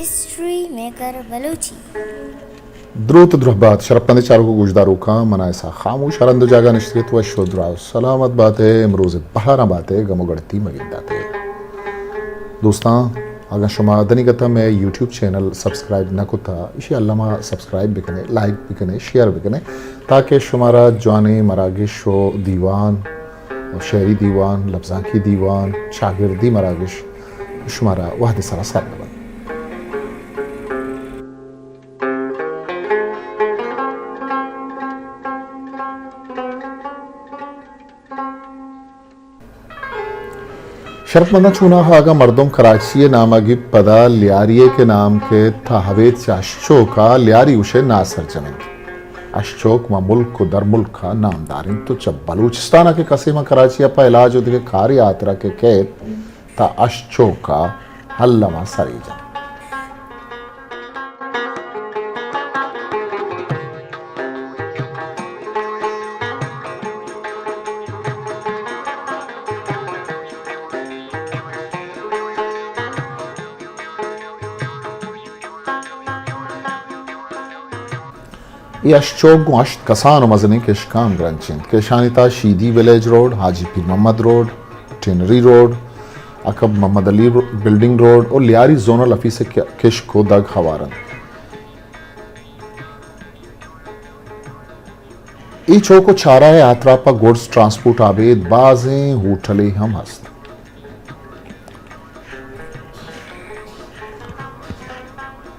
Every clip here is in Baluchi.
History maker Balochi. دروت درہبات شرپمندیں چاروک و گوشداروکاں، من آ اسحاق خاموش ہر ہند و جاگہ نشتگ ات، وش و دراہ و سلامت بات ئے، امروز بہاراں بات ئے، گم و گڑتی مگندات ئے۔ دوستاں، اگاں شما دنیگت ء مئے یوٹیوب چینل سبسکرائب نہ کتا، ایشی الما سبسکرائب بکنے، لائک بکنے، شیئر بکنے، تاکہ شمارا جوانیں مراگش و دیوان، شعری دیوان، لبزانکی دیوان، شاگردی مراگش شمارا وہد سرا سر نہ بنت۔ شرپمنداں، چوناہا اگاں مردم کراچی ء نام ء گیپت، پدا لیاری ء کہ نام کیت، تہ ابید چہ اشچوک ء لیاری گوشئے ناسرجم انت۔ اشچوک ماں ملک و درملک ء نامدار انت و چہ بلوچستان ء کہ کسے ماں کراچی ء پہ علاج و دگہ کارے ہاترا کہ کیت، تہ اشچوک ء الم ء سرے جنت۔ اے اشچوک گوں ہشت کسان و مزنیں کشکاں ہمگرنچ انت کہ اشانی تہا شیدی ویلیج روڈ، حاجی پیر محمد روڈ، ٹینری روڈ، اکب محمد علی رو-، بلڈنگ روڈ و لیاری زونل آفیس ء ک-، کشک و دگ ہوار انت۔ اے چوک و چاراہ ء ہاترا پہ گڈز ٹرانسپورٹ ء ابید بازیں ہوٹلے ہم ہست۔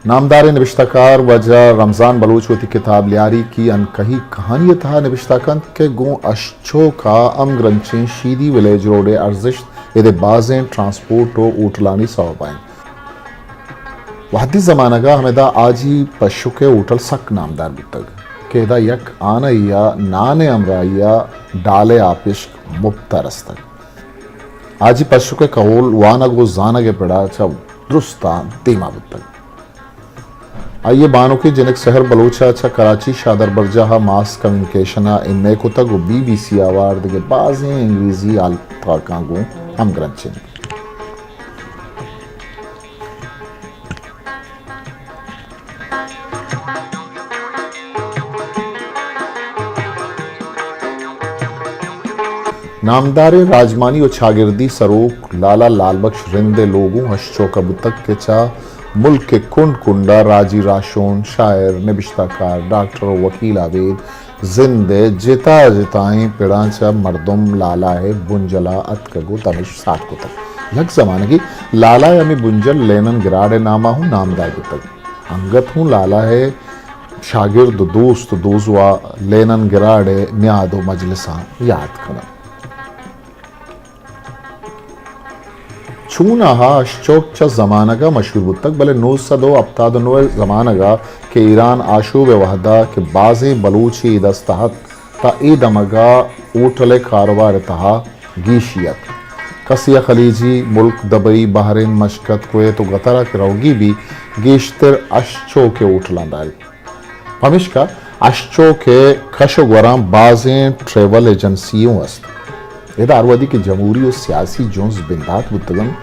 نامداریں نبشتہ کار واجہ رمضان بلوچ وتی کتاب لیاری کی انکہی کہانی ء تہا نبشتہ کنت کہ گوں اشچوک ء ہمگرنچیں شیدی ویلیج روڈ ء ارزشت ادے بازیں ٹرانسپورٹ و ہوٹلانی سوب ء انت۔ وہدی زمانگ ء ہمدا آجی پشک ء ہوٹل سک نامدار بوتگ کہ ادا یک آنہی ء نان ء ہمراہی ء ڈال ء آپشک مپت ء رستگ۔ آجی پشک ء کہول وانگ و زانگ ء پڑا چہ درستاں دیما بوتگ۔ آئی ء بانکیں جنک سحر بلوچ ء چہ کراچی شادر برجاہ ء ماس کمیونیکیشن ء ایم اے کتگ و بی بی سی ء ہوار دگہ بازیں انگریزی ہال تاکاں گوں ہمگرنچ انت۔ نامداریں راجمانی و چاگردی سروک لالا لال بخش رند ء لوگوں ہشت چوکہ بوتگ کہ چہ ملک ء کنڈ کنڈ ء راجی راہشون، شاعر، نبشتہ کار، ڈاکٹر و وکیل آبید زند ء جتا جتائیں پڑاں چہ مردم لالا ء بنجل ء اتکگ و دمش ساڑ کتگ۔ یک زمانگے لالا ء ہمے بنجل لینن گراڈ ء نام ء ہوں نامدار بوتگ۔ انگت ہوں لالا ء شاگرد و دوست و دوزواہ لینن گراڈ ء نیاد و مجلساں یات کناں۔ چوناہا اشچوک چہ زمانگ ء مشہور بوتگ، بلے نو سد و ہپتاد و نو ء زمانگ ء کہ ایران آشوب ء وہدا کہ بازیں بلوچے اے دست ء ات، تہ اے دمگ ء ہوٹل ء کاروبار ء تہا گیشی ات۔ کسے ء خلیجی ملک، دبئی، بحرین، مشکت، کویت و قطر ء کہ روگی بی، گیشتر اشچوک ء ہوٹلاں داریت۔ پمیشکا اشچوک ء کش و گوراں بازیں ٹریول ایجنسی اوں است۔ ادا ہر وہدی کہ جمہوری و سیاسی جنز بندات بوتگ انت،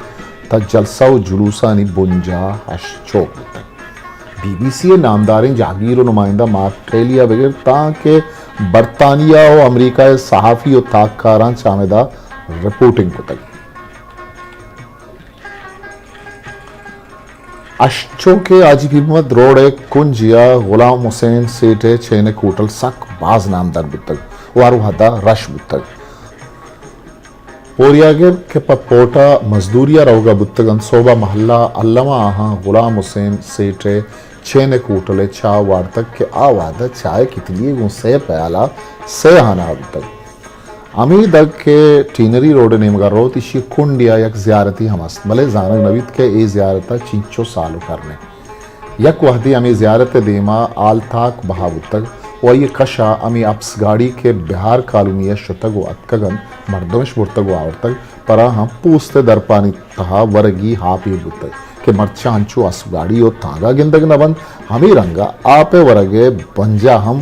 تہ جلسہ و جلوسانی بنجاہ اشچوک بوتگ۔ بی بی سی ء نامداریں جہگیر و نمائندہ مارک ٹیلی ء بگر تاں کہ برطانیہ و امریکہ ء صحافی و تاککاراں چہ ہمدا رپورٹنگ کتگ۔ اشچوک ء حاجی پیر محمد روڈ ء کنجی ء غلام حسین سیٹھ ء چینک ہوٹل سک باز نامدار بوتگ و ہر وہدا رش بوتگ۔ پوریاگر کہ پہ پوٹا مزدوری ء روگا بوتگ انت، سہبا محلہ الما آہاں غلام حسین سیٹھ ء چینک ہوٹل ء چاہ وارتگ کہ آ وہدا چاہ ء کتلی ء گوں سئے پیالہ سئے آناہ بوتگ۔ ہمے دگ کہ ٹینری روڈ ء نیمگا روت، ایشی ء کنڈے ء یک زیارتے ہم است، بلے زانگ نہ بیت کہ اے زیارت ء چینچو سال و کرنے۔ یک وہدے ہمے زیارت ء دیما آلتاک بہا بوتگ و آئی ء کش ء ہمے اپس گاڑی کہ بہار کالونی ء شتگ و اتکگ انت، مردمش برتگ و آورتگ، پراں ہم پوست ء درپانی تہا ورگی آپ ایر بوتگ کہ مرچاں انچو اسپ گاڑی و تانگا گندگ نہ بنت، ہمے رنگا آپ ء ورگ ء بنجاہ ہم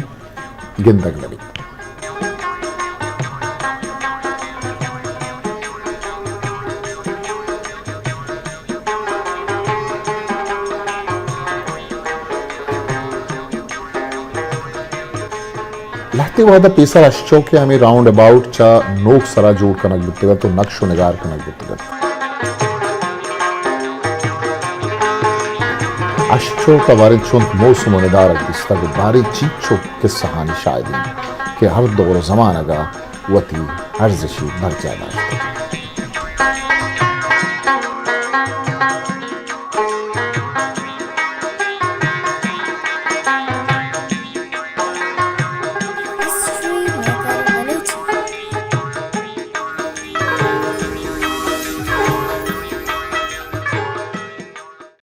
گندگ نہ بیت۔ اے وہد ء پیسر اشچوک ء ہمے راؤنڈ اباؤٹ چہ نوک سرا جوڑ کنگ بوتگ ات و نقش و نگار کنگ بوتگ ات۔ اشچوک ء باریں چنت موسم و ندارگ دیستگ و باریں چیچو قصہانی شاہدیں کہ ہر دور و زمانگ ء وتی ارزشی برجاہ داشتگ۔